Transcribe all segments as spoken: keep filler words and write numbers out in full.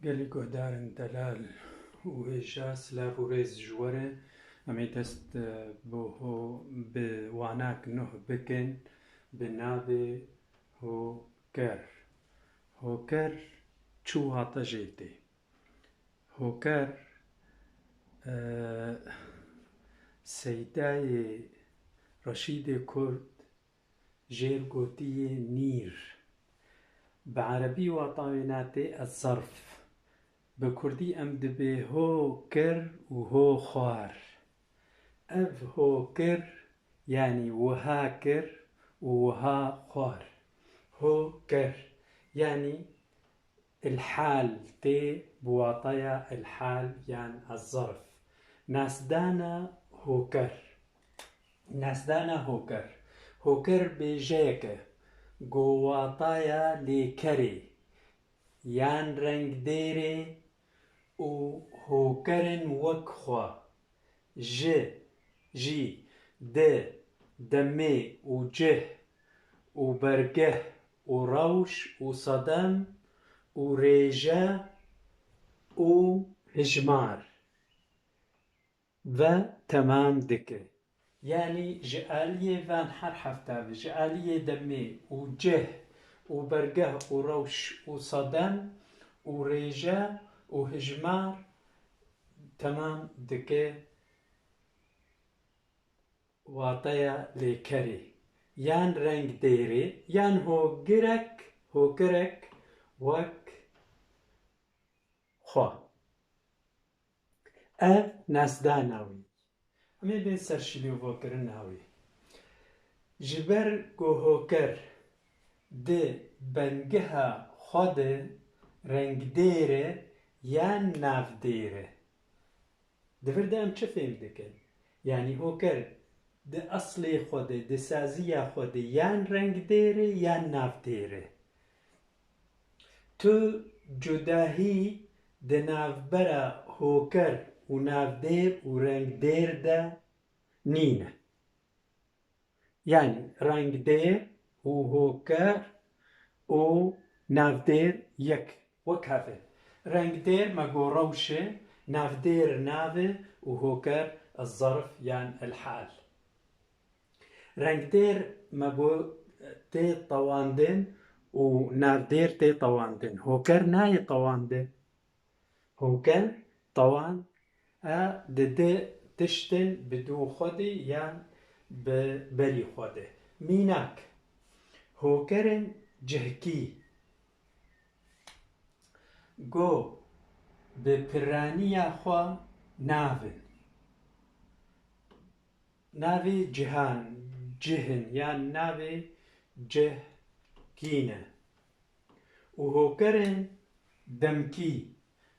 Gelî guhdarên delal û hêja, silav û rêz ji we re. Em ê dest, e, bo ho-, bi wanak nuh bikin, bi navê Hoker. Hoker çi wate jê tê? Hoker, e, Seydayê Reşîdê Kurd jêr gotiyê nîr. Bi erebî wata wê ne tê ez-zerf. Bi kurdî em dibê ho kir û ho xwar. Ev ho kir, yanî wiha kir û wiha xwar. Ho kir, yanî il-hal tê bi wataya il-hal yan ez-zerf. Nasdana hoker. Nasdana hoker. Hoker bêjeyek e, go wataya lêkerê yan rengdêrê û hokerin wek xwe. Ji, jî, di, demê û cih û bergeh û rewş û sedem û rêje û hijmar ve temam dike. Yanî ji aliyê van her hefta ve, ji aliyê demê û cih û bergeh û rewş û sedem û rêje û hijmar temam dike. Wateya lêkerê yan rengdêrê yan hogirek, hogirek wek xwe. Ev nasdana wî. Em ê bên ser şîlovokirina wî. Ji ber ku hoker di bengeha xwe de rengdêr e yan navdêr e. Di vir de em çi fêm dikin? Yanî hoker di eslê xwe de, di saziya xwe de yan rengdêr e yan navdêr e. Tu cudahî di navbera hoker û navdêr û rengdêr de nîne. Yanî rengdêr û hoker û navdêr yek, wek hev in. Rengdêr me got rewş e, navdêr nav e û hoker ez-zerf yan el-hal. Rengdêr me got tê tewandin û navdêr tê tewandin. Hoker nayê tewandin. Hoker tewand e di di tiştin bi dû xwe de yan bi berî xwe de. Mînak, hokerên cihkî go bi piraniya xwe nav in. Navê cihan, cih in yan navê cih kî ne. Û hokerên demkî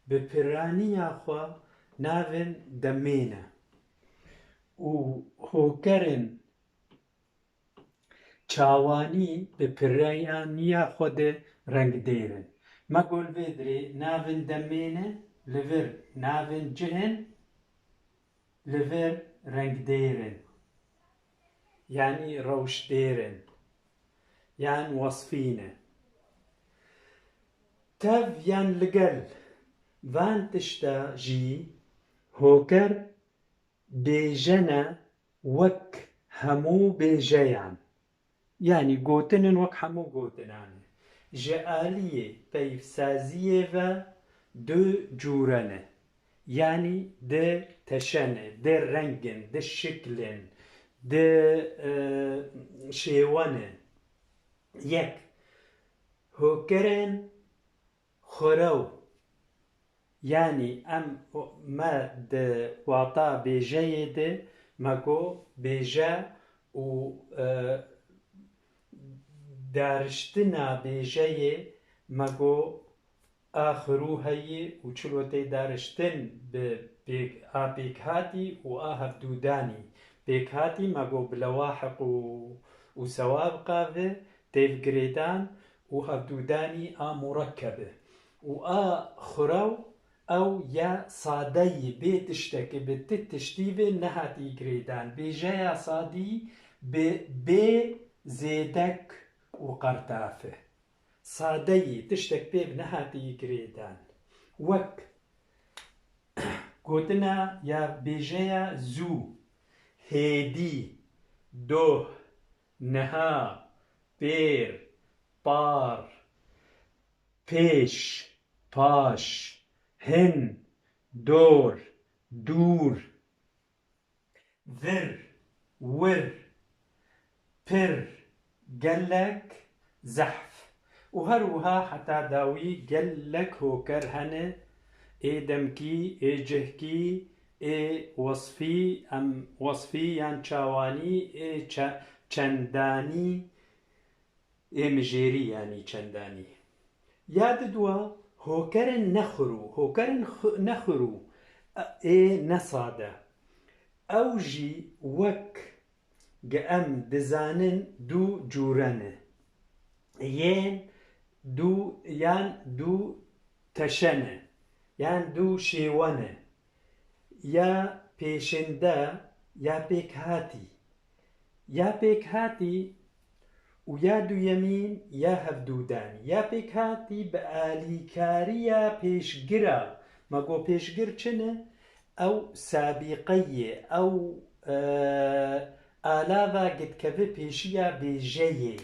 bi piraniya xwe navên demê ne. Û hokerên çawanî bi piraniya xwe de rengdêr in. Me got li vê dirê navên demê ne, li vir navên cih in, li vir rengdêr in, yanî rewşdêr in, yan wesfî ne. Tev yan li gel van tişta jî hoker bêje ne wek hemû bêjeyan. Yanî gotin in wek hemû gotinan e. Ji aliyê peyvsaziyê ve du cûre ne. Yanî di teşe ne, di reng in, di şikl in, di, e, şêwe ne. Yek, hokerên xurew. Yanî em, me di wata bêjeyê de me got bêje û, e, dariştina bêjeyê me got a xirû heye û çilo tê dariştin bi pêk-, a pêkhatî û a hevdûdanî. Pêkhatî me got bi lewahiq û, û sewabqa ve tê girêdan û hevdûdanî a murekkeb e. Û a xurew ew ya sadeyî bê tiştekê, bi ti tiştî vê nehatî girêdan. Bêjeya sadî bi bê zêdek û qertaf e. Sadeyî, tiştek pê nehatî girêdan. Wek. Gotina ya bêjeya zû, hêdî, doh, niha, pêr, par, pêş, paş, hin, dor, dûr. Vir, wir, pir, gelek, zehf. Û her wiha heta dawî gelek hoker hene, ê demkî, ê cihkî, ê wesfî, em wesfî yan çawanî, ê çe-, çendanî, ê mijêrî, yanî çendanî. Ya didwa hokerên nexirû, hokerên xi-, nexirû, ê nesade. Ew jî wek gi em dizanin du cûre ne. Yên du yan du teşe ne, yan du şêwe ne. Ya pêşinde, ya pêkhatî. Ya pêkhatî û ya duyemîn ya hevdûdanî. Ya pêkhatî bi alîkariya pêşgira, me got pêşgir çi ne? Ew sabîqeyê, ew, e, alava gitkeve pêşiya bêjeyê.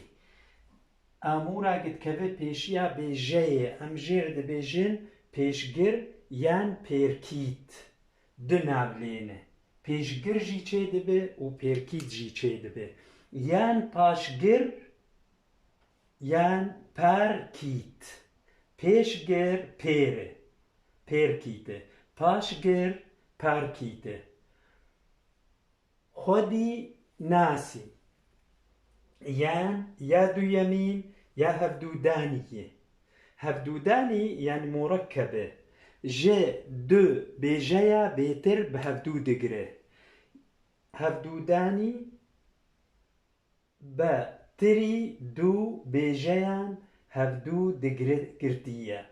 Amûra gitkeve pêşiya bêjeyê. Em jê re dibêjin pêşgir yan pêrkît. Du nav lê ne. Pêşgir jî çêdibe û pêrkît jî çêdibe. Yan paşgir, yan parkît. Pêşgir pêr e, pêrkît e. Paşgir parkît e. Xwedî nasî. Yan ya duyemîn ya hevdûdanî ye. Hevdûdanî yan murekkeb e. Ji du bêjeya bêtir bi hevdû digire. Hevdûdanî bi tirî du bêjeyan hevdû digire girtiye.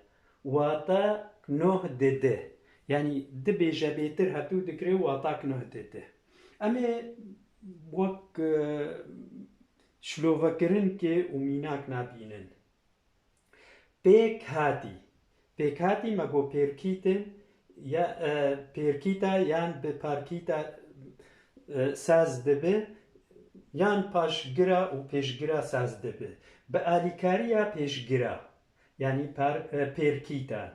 Watak nuh dide. Yanî du bêje bêtir hevdû digire, watak nuh dide. Em ê wek, e, şilovekirinkê û mînak nabînin. Pêkhatî. Pêkhatî me got pêrkîtin, ya, e, pêrkîta yan bi parkîta, e, saz dibe, yan paşgira û pêşgira saz dibe. Bi alîkariya pêşgira, yanî par-, e, pêrkîtan.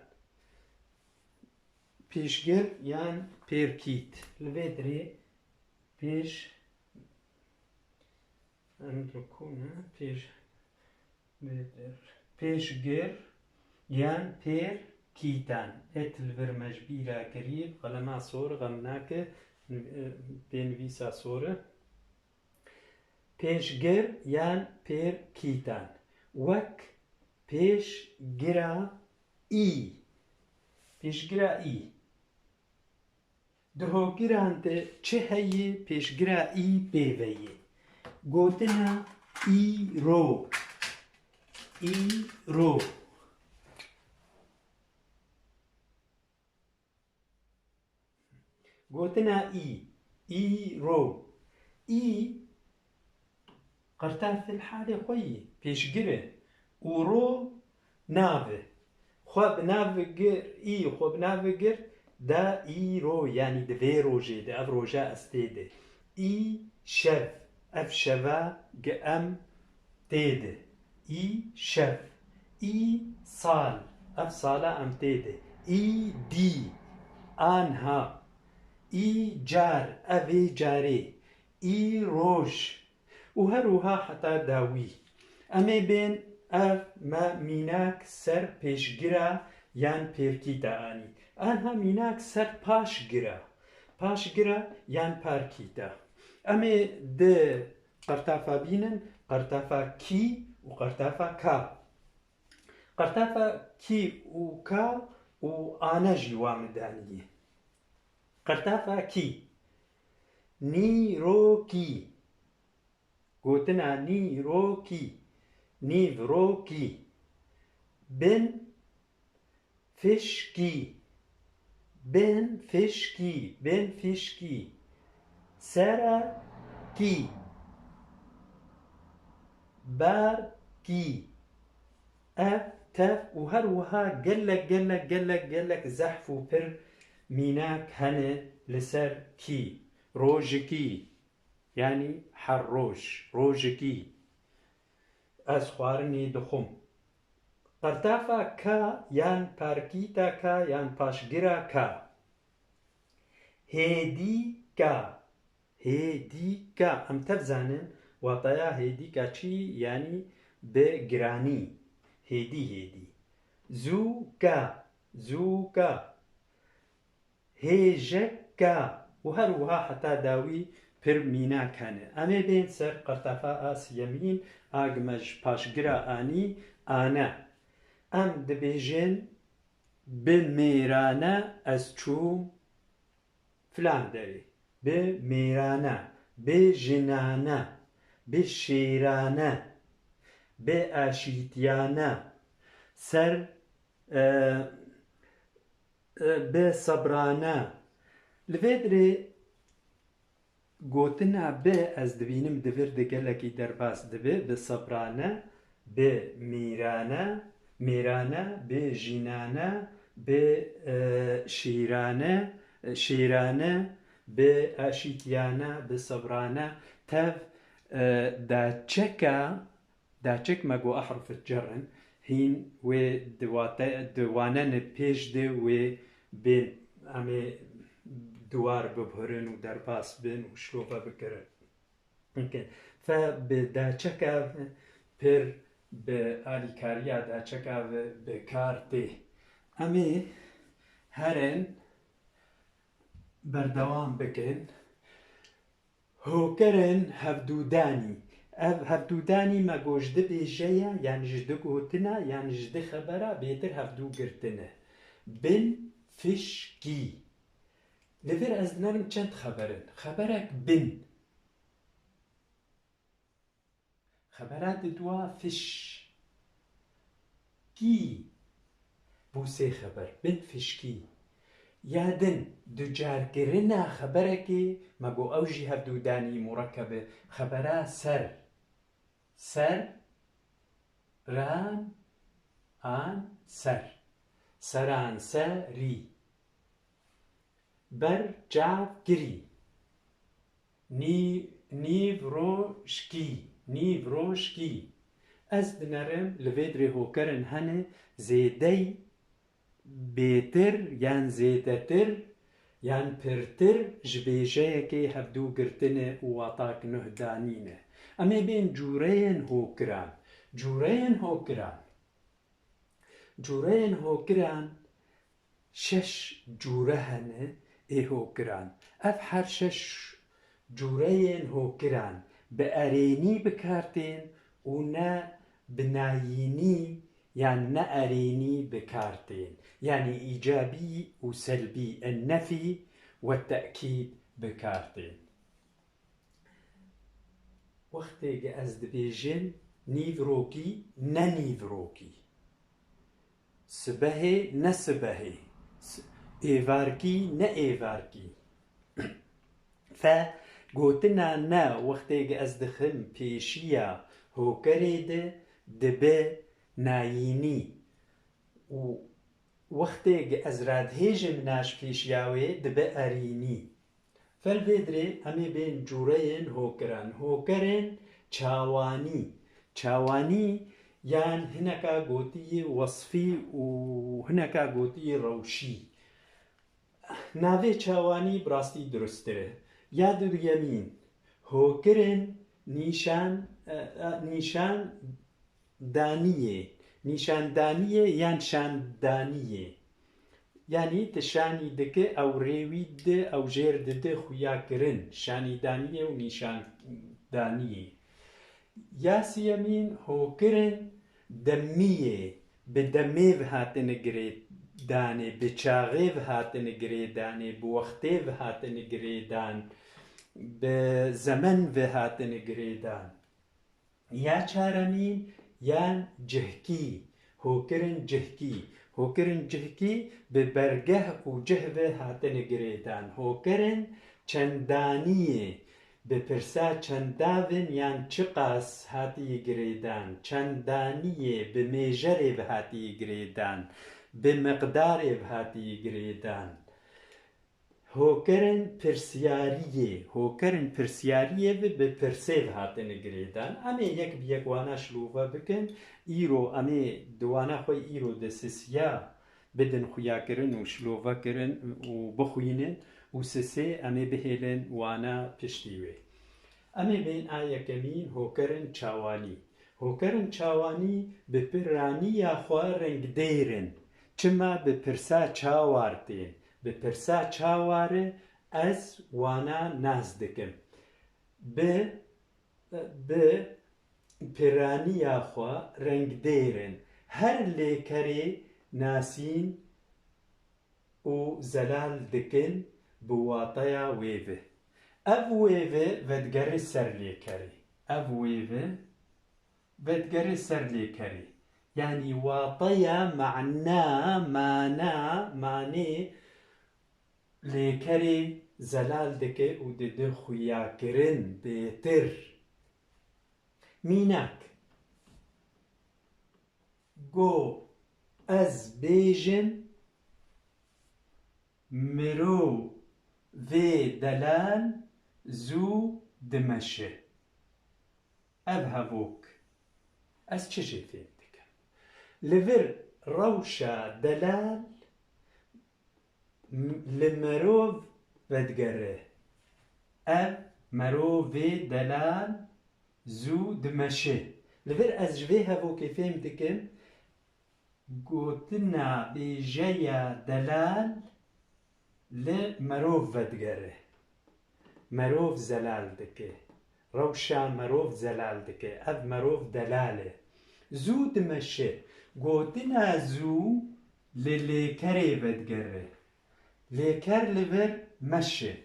Pêşgir yan pêrkît. Li vê dirê pêş, em li ku ne? Pêş-, Pêşgir yan pêrkîtan. Et li vir me ji bîra kirî, qelema sor, xem nake, pênivîsa sor e. Pêşgir yan pêrkîtan. Wek pêşgira î. Pêşgira î. Di hokiran de çi heye pêşgira î pê ve ye? Gotina îro. Îro. Gotina î. Îro. Î Qertaf li halê xwe yî, pêşgir e û ro nav e. Xwe bi nav gir, î xwe bi nav gir, da î ro, yanî di vê rojê de, ev roja ez tê de. Î şev, ev şeva gi em tê de. Î şev, î sal, ev sala em tê de. Î dî, anha, î car, ev ê carê. Î roj û her wiha heta dawî. Em ê bên ev me mînak ser pêşgira yan pêrkîta anî. Anha mînak ser paşgira. Paşgira yan parkîta. Em ê di qertafa bînin, qertafa kî û qertafa ka. Qertafa kî û ka û ane jî wa min danî ye. Qertafa kî. Nîrokî. Gotina nîrokî. Nîvrokî. Bin fişkî. Bin fişkî. Bin fişkî. Sera kî. Bar kî. Ev tev û her wiha gelek, gelek, gelek, gelek zehf û pir mînak hene li ser kî, rojikî, yanî her roj, rojikî. Ez xwarinê dixwim. Qertafa ka yan parkîta ka yan paşgira ka. Hêdîka. Hêdîka. Em tev zanin wataya hêdîka çi, yanî bi giranî. Hêdî, hêdî. Zûka. Zûka. Hêjeka û her wiha heta dawî pir mînak hene. Em ê bên ser qertafa a siyemîn, a gi me ji paşgira anî, ane. Em dibêjin, bi mêrane ez çûm filan derê. Bi mêrane, bi jinane, bi şêrane, bi aşîtiyane, ser, e, e, bi sebrane. Li vê dirê gotina bi ez dibînim di vir de gelekî derbas dibe, bi sebrane, bi mîrane, mêrane, bi jînane, bi, e, şîrane, e, şîrane, bi aşîtiyane, bi sebrane, tev, e, daçeka, daçek me got ehruf cer in, hîn wê di wate-, di wanene pêş de wê bên em ê diwar bibhirin û derbas bin û şilove bikirin. Weke fe bi daçeka ve pir bi alîkariya daçeka ve bi kar tê. Em ê herin berdewam bikin. Hokirin hevdûdanî. Ev hevdûdanî me got ji di bêjeya, yan ji di gotina, yan ji di xebera bêtir hevdû girtine. Bin fişkî. Li vir ez dinerim çend xeber in. Xeberek bin. Xebera didwa fiş. Kî. Bû sê xeber. Bin fişkî. Ya din, ducarkirina xeberekê, me got ew jî hevdûdanî murekkeb e. Xebera ser. Ser, ran, an, ser. Seranserî. Ber, çav, kirî. Nî-, nîvrojkî, nîvrojkî. Ez dinerim li vê dirê hokirin hene zêdey bêtir yan zêdetir yan pirtir ji bêjeyekê hevdû girtine û watak nuh danîne. Em ê bên cûreyên hokiran. Cûreyên hokiran. Cûreyên hokiran şeş cûre hene ê hokiran. Ev her şeş cûreyên hokiran bi erênî bi kar tên û ne bi nayînî yan ne erênî bi kar tên. Yanî îcabî û selbî, ennefî we te'kîd bi kar tên. Wextê ge ez dibêjim nîvrokî, ne nîvrokî. Sibehê, ne sibehê. S-, êvarkî, ne êvarkî. Fe gotina ne wextê ge ez dixim pêşiya hokerê de dibe nayînî û wextê ge ez radihêjim naş pêşiya wê dibe erînî. Fel vê dirê em ê bên cûreyên hokiran. Hokerên çawanî. Çawanî yan hineka gotiyê wesfî û hineka gotiyê rewşî. Navê çawanî bi rastî durustir e. Ya duyemîn, hokirin nîşan, e, e, nîşan daniyê, nîşandaniyê yan şandaniyê. Yanî tu şanî dike ew rê wî dide, ew jêr dide xuya kirin, şanîdaniyê û nîşandaniyê. Ya siyemîn hokirin demiyê, bi demê ve hatine girêdanê, bi çaxê ve hatine girêdanê, bi wextê ve hatine girêdan, bi zemen ve hatine girêdan. Ya çaremîn yan cihkî, hokirin cihkî. Hokirin cihkî bi bergeh û cih ve hatine girêdan. Hokirin çendaniyê, Bi pirsa çendavin yan çiqas hatiye girêdan, çendaniyê bi mêjerê ve hatiye girêdan, bi miqdarê ve hatiye girêdan. Hokirin pirsiyariyê, hokirin pirsiyariyê ve bi pirsê ve hatine girêdan. Em ê yek bi yek wana şilova bikin. Îro em ê di wana xwe îro de sisiya bidin xuyakirin û şilovekirin û bixwînin û sisê em ê bihêlin wana piştî wê. Em ê bên a yekemîn hokerin çawanî. Hokerin çawanî bi piraniya xwe rengdêr in. Çima bi pirsa çawar tên? Bi pirsa çawar e ez wana nas dikim. Bi, bi piraniya xwe rengdêr in. Her lêkerê nasîn û zelal dikin bi wateya wê ve. Ev wê ve vedigere ser lêkerê. Ev wê ve vedigere ser lêkerê. Yanî wateya mana, mana, manê lêkerê zelal dike û dide xuyakirin bêtir. Mînak. Go ez bêjim, mirovê delal zû dimeşe. Ev hevok. Ez çi jê fêm dikim? Li vir rewşa delal m-, li merov vedigere. Ev merovê delal zû dimeşe. Li vir ez ji vê hevokê fêm dikim, gotina bêjeya delal li merov vedigere. Merov zelal dike. Rewşa merov zelal dike. Ev merov delal e. Zû dimeşe. Gotina zû li lêkerê vedigere. Lêker li vir meşe.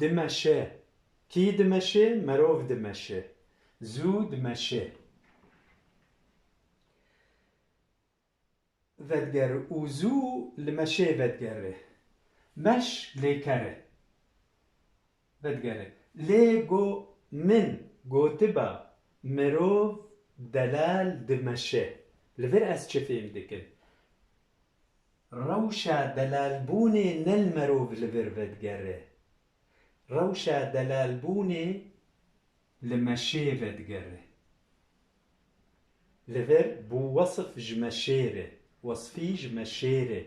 Dimeşe. Kî dimeşe? Merov dimeşe. Zû dimeşe. Vedigere û zû li meşê vedigere. Meş lêker e. Vedigere. Lê go min gotiba mirov delal dimeşe. Li vir ez çi fêm dikim? Rewşa delalbûnê ne li merov li vir vedigere. Rewşa delalbûnê li meşê vedigere. Li vir bû wesif ji meşê re, wesfî ji meşê re,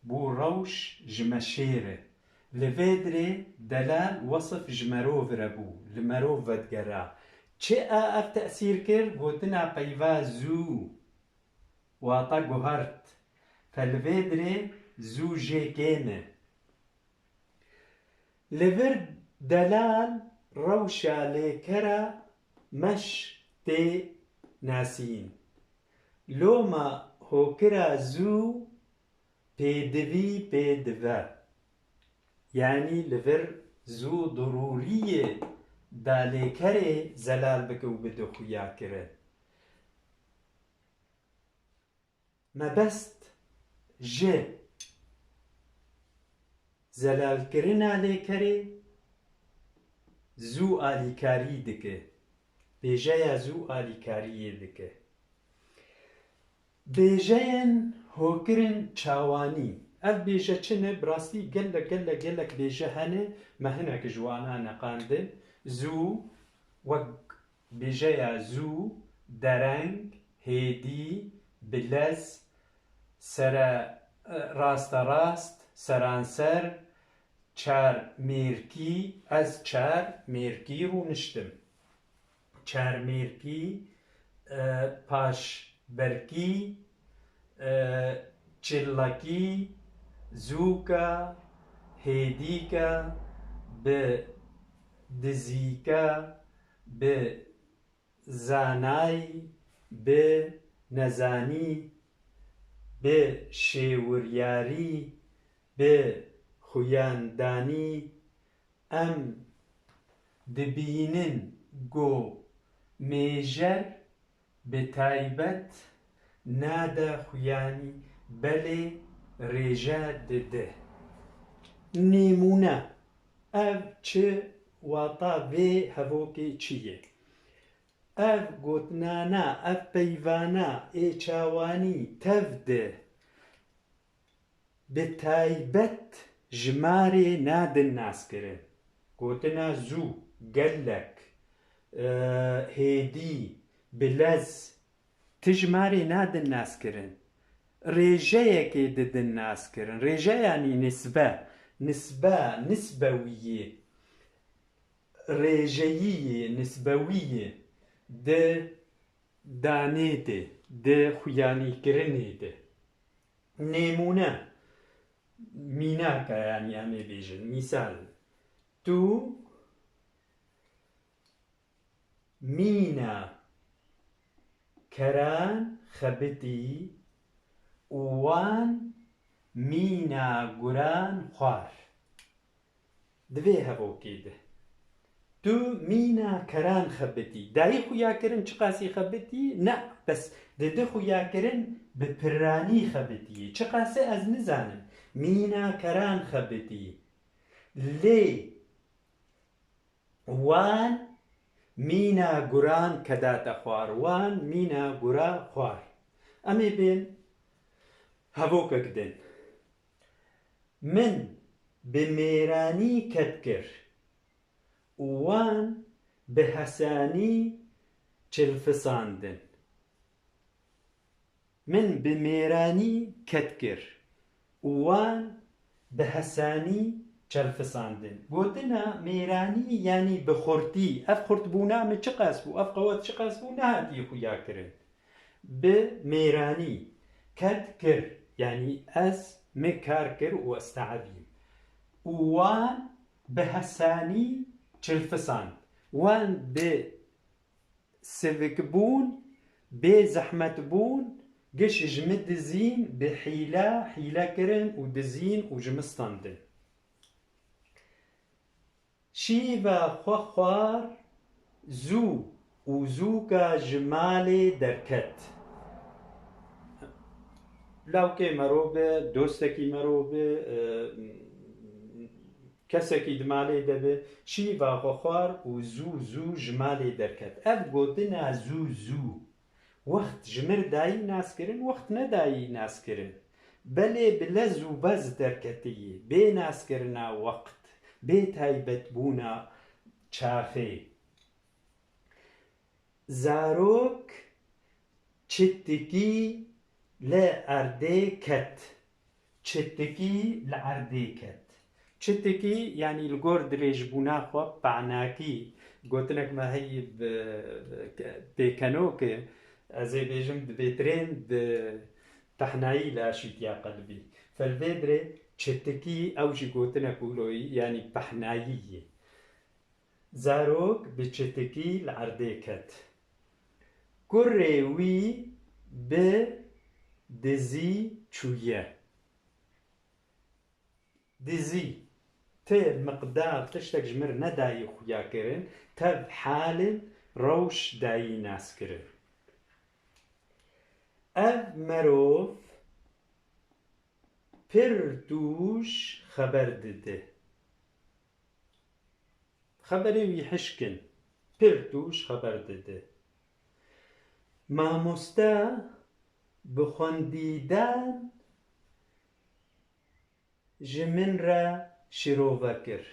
bû rewş ji meşê re. Li vê dirê delal wesif ji merov re bû, li merov vedigera. Çi a ev tesîr kir? Gotina peyva zû, wata guhert. Fe li vê dirê zû jê kêm e. Li vir delal rewşa lêkera meş tê nasîn. Loma hokira zû pêdivî pê dive. Yanî li vir zû dirûriyê da lêkerê zelal bike û bide xuyakirin. Mebest ji zelalkirina lêkerê zû alîkarî dike. Bêjeya zû alîkariyê dike. Bêjeyên hokirin çawanî. Ev bêje çi ne? Bi rastî gelek, gelek, gelek bêje hene. Me hinek ji wana neqandin. Zû, wek bêjeya zû, dereng, hêdî, bilez, sere, e, rasterast, seranser, çar mêrkî, ez çar mêrkî rûniştim. Çar mêrkî, e, paş berkî, e, çillekî, zûka, hêdîka, bi dizîka, bi zanayî, bi nezanî, bi şêwiryarî, bi xuyandanî, em dibînin ku mêjer bi taybet nade xuyanî, belê rêje dide. Nîmûne, ev çi Wata vê hevokê çi ye? Ev gotinana, ev peyvana ê çawanî tev de bi taybet jimarê nadin naskirin. Gotina zû, gelek, e, hêdî, bilez, ti jimarê nadin naskirin. Rêjeyekê didin naskirin. Rêje yanî nisbe. Nisbe, nisbewiyê. Rêjeyiyê, nisbewiyê di danê de, di xuyanîkirinê de. Nêmûne, mînaka, yanî em ê bêjin, mîsal, tu mîna keran xebitî û wan mîna guran xwar. Di vê hevokê de tu mîna keran xebitî. Dayî xuya kirin çiqasî xebitî? Ne, bes didi xuya kirin bi piranî xebitî. Çiqasî ez nizanim. Mîna keran xebitî. Lê wan mîna guran kedate xwar. Wan mîna gura xwar. Em ê bên hevokek din. Min bi mêranî ked kir û wan bi hesanî çilfisandin. Min bi mêranî ked kir û wan bi hesanî çelfisandin. Gotina mêranî yanî bi xurtî. Ev xurtbûna min çiqas bû, ev qewet çiqas bû, nehatiye xuya kirin. Bi mêranî ked kir, yanî ez, min kar kir û ez teebîm. Û wan bi hesanî çilfisand. Wan bi sivikbûn, bê zehmetbûn, giş ji min dizîn, bi hîle, hîle kirin û dizîn û ji min standin. Şîva xwe xwar zû û zûka ji malê derket. Lawkê mero be, dostekî mero be, e, kesekî di malê de be, şîva xwe xwar û zû zû ji malê derket. Ev gotina zû zû, wext ji mir dayî naskirin, wext nedayî naskirin. Belê bi lez û bez derketiyê, bê naskirina wext, bê taybetbûna çaxê. Zarok çitikî li erdê ket. Çitikî li erdê ket. Çitikî, yanî li gor dirêjbûna xwe, pehnakî, gotinek me heyî bi, bi, pêkenok e, ez ê bêjim dibêtirên bi pehnayî li aşîtiya qelbî. Felvêdirê çitikî ew jî gotinek wilo yî, yanî pehnayî yê. Zarok bi çitikî li erdê ket. Kurê wî bi dizî çûye. Dizî, ti miqdar tiştek ji mir nedayî xuya kirin, tev halin rewş dayî naskirin. Ev merov pir tûj xeber dide. Xeberê wî hişk in, pir tûj xeber dide. Mamoste bi xwendîdan ji min re şîrove kir.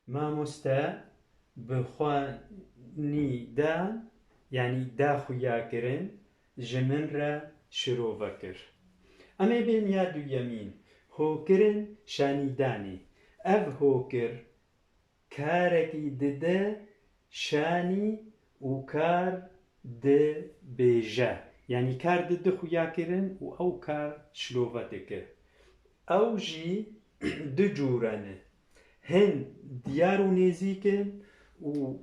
Mamoste bi xwe nîda, yanî da xuya kirin, ji min re şirove kir. Em ê bên ya duyemîn, hokirin şanîdanê. Ev hokir karekî dide şanî û kar dibêje. Yanî kar dide xuya kirin û ew kar şilove dike. Ew jî du cûre ne. Hin diyar û nêzîk in û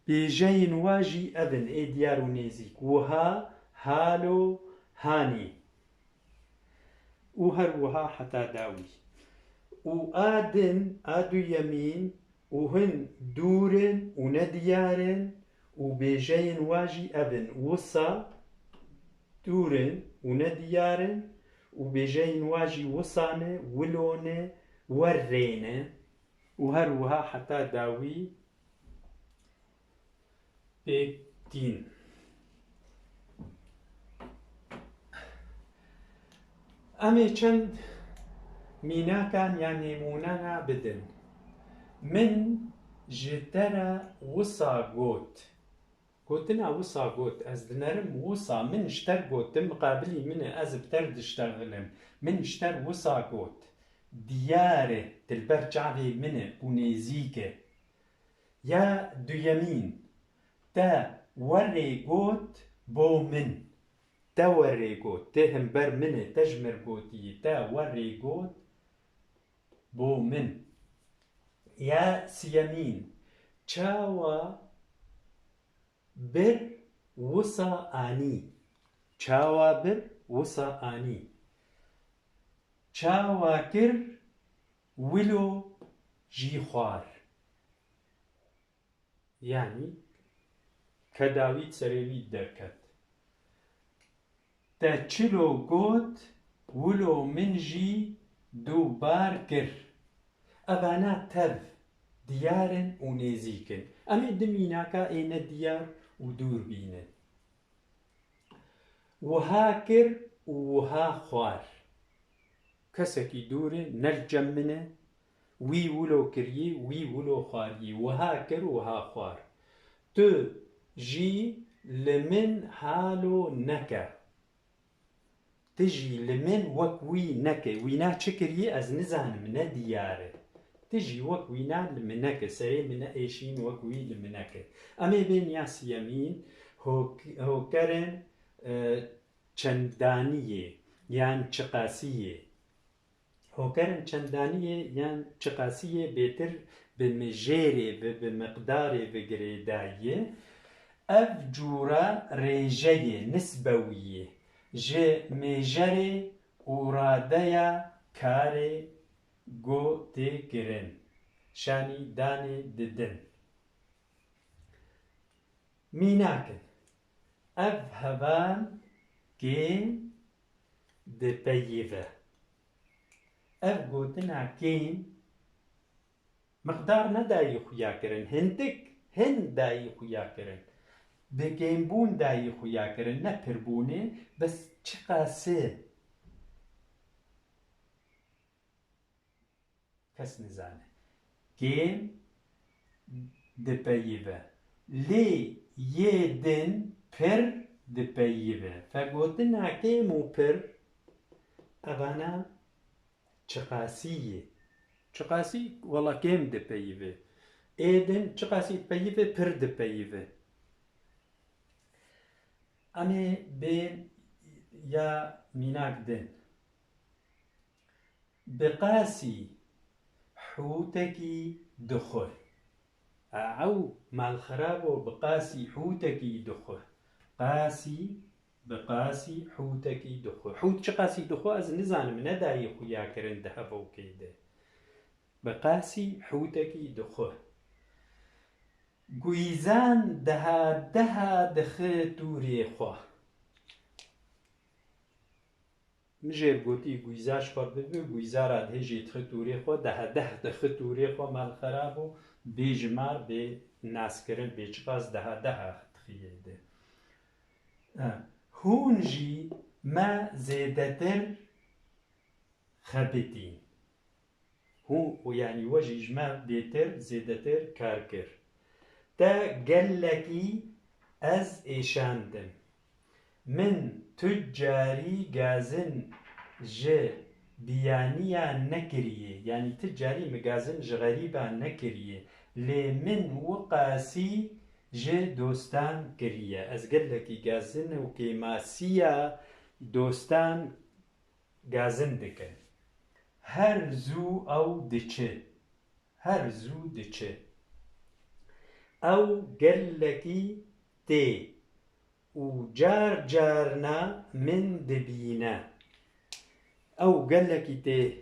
bêjeyên wa jî ev in, ê diyar û nêzîk. Wiha, halo, hanî. Û her wiha heta dawî. Û a din, a duyemîn, û hin dûr in û nediyar in û bêjeyên wa jî ev in. Wisa, dûr in û ne diyar in û bêjeyên wa jî wisa ne, wilo ne, werrê ne û her wiha heta dawî pêk tîn. Em ê çend mînakan ya nêmûnena bidin. Min ji te re wisa got. Gotina wisa got. Ez dinerim wisa. Min ji te gotin, miqabilî min e, ez bi te diştexilim. Min ji te wisa got. Diyar e, di li ber çavê min e û nêzîk e. Ya duyemîn, te werê got bo min. Te werê got, tê himber min e, te ji mir gotiyî, te werê got bo min. Ya siyemîn, çawa bir wisa anî? Çawa bir wisa anî? Çawa kir wilo jî xwar? Yanî, ke dawî serê wî derket. Te çilo got, wilo min jî du bar kir. Evana tev diyar in û nêzîk in. Em ê di mînaka ê ne diyar û dûr bînin. Wiha kir û wiha xwar. Kesekî dûr e, ne li cem min e. Wî wilo kiriyê, wî wilo xwariyê. Wiha kir, wiha xwar. Tu jî li min halo neke. Tu jî li min wek wî neke. Wîna çi kiriyê ez nizanim, ne diyar e. Tu jî wek wîna li min neke. Serê min neêşîn, wek wî li min neke. Em ê bên ya siyemîn, hok-, hokerin, e, çendaniyê yan çiqasiyê. Hokerin çendaniyê yan çiqasiyê bêtir bi mijêrê, bi, bi miqdarê, bi girêdayiyê. Ev cûra rêjeyê, nisbewiyê, ji mêjerê û radeya karê go tê kirin, şanî danê didin. Mînak in. Ev heval kêm dipeyive. Ev gotina kêm miqdar nedayî xuya kirin. Hindik, hin dayî xuya kirin. Bi kêmbûn dayî xuya kirin. Ne pirbûnê, bes çiqasî. Kes nizane. Kêm dipeyive. Lê yê din pir dipeyive. Fe gotina kêm û pir, evana çiqasî ye. Çiqasî, wela kêm dipeyive. Ê din çiqasî dipeyive, pir dipeyive. Em ê bên ya mînak din. Bi qasî hûtekî dixwe. Ew malxerabo bi qasî hûtekî dixwe. Qasî, bi qasî hûtekî dixwe. Hût çi qasî dixwe ez nizanim, nedayî xuya kirin di hevokê de. Bi qasî hûtekî dixwe. Guyzan deha deha dixi tûrê xwe. Mijêr gotî, guyza ji xwe bibe, guyza ra dihê jê dixi tûrê xwe, deha deh dixi tûrê xwe, mal xerab û bêjimar, bê naskirin, bê çiqas deha deha dixiyê de. E, hûn jî me zêdetir xebitîn. Hûn, û yanî we jî ji me bêtir, zêdetir kar kir. Te gelekî ez êşandim. Min tu carî gazin ji biyaniya nekiriye, yanî tu carî min gazin ji xerîba nekiriye, lê min wiqasî ji dostan kiriye. Ez gelekî gazin û kêmasiya dostan gazin dikin. Her zû ew diçe. Her zû diçe. Ew gelekî tê û car carna min dibîne. Ew gelekî tê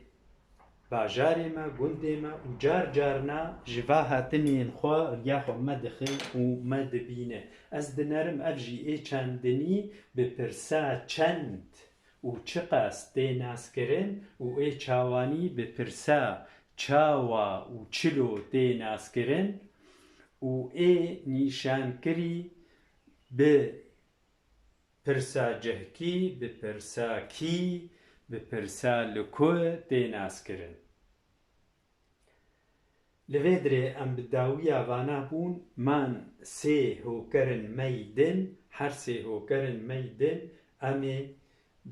bajarê me, gundê me û car carna ji va hatinên xwe riya xwe me dixe û me dibîne. Ez dinerim ev jî ê çendinî bi pirsa çend û çiqas tê naskirin û ê çawanî bi pirsa çawa û çilo tê naskirin û ê nîşankirî bi pirsa cihkî, bi pirsa kî, bi pirsa li ku tê naskirin. Li vê dirê em bi dawiya vana bûn, man sê hokerin mey din, her sê hokerin mey din, em ê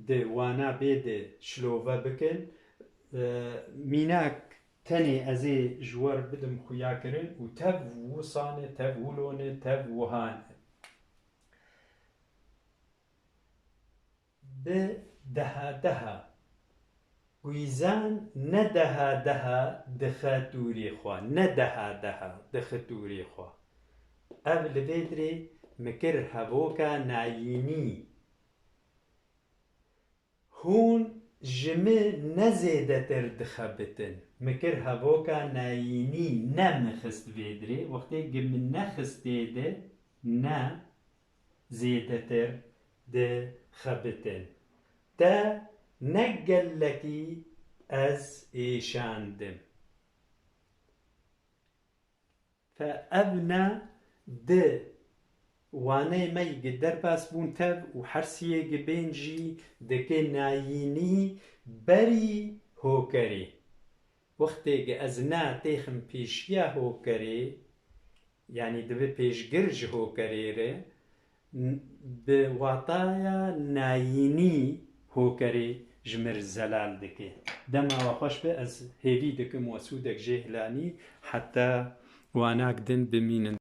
di wana bê de şilove bikin. E, mînak tenê ez ê ji we re bidim xuyakirin û tev wisan e, tev wilo ne, tev wiha ne. Bi deha deha. Guîzan ne deha deha dixe tûrê xwe, ne deha deha dixe tûrê xwe. Ev li vê dirê mi kir hevoka nayînî. Hûn ji min ne zêdetir dixebitin. Mi kir hevoka nayînî, ne mi xist vê dirê. Wextê gi min nexistê de, ne zêdetir dixebitin. Te ne gelekî ez êşandim. Fe ev ne di waneyê me yî gi derbas bûn tev û her siyê gi bên jî dike nayînî berî hokerê. Wextê gi ez ne têxim pêşiya hokerê, yanî dibe pêşgir ji hokerê re, n-, bi wataya nayînî hokerê ji min re zelal dike. Dema we xweş be, ez hêvî dikim we sûdek jê hilanî, heta wanak din bimînin.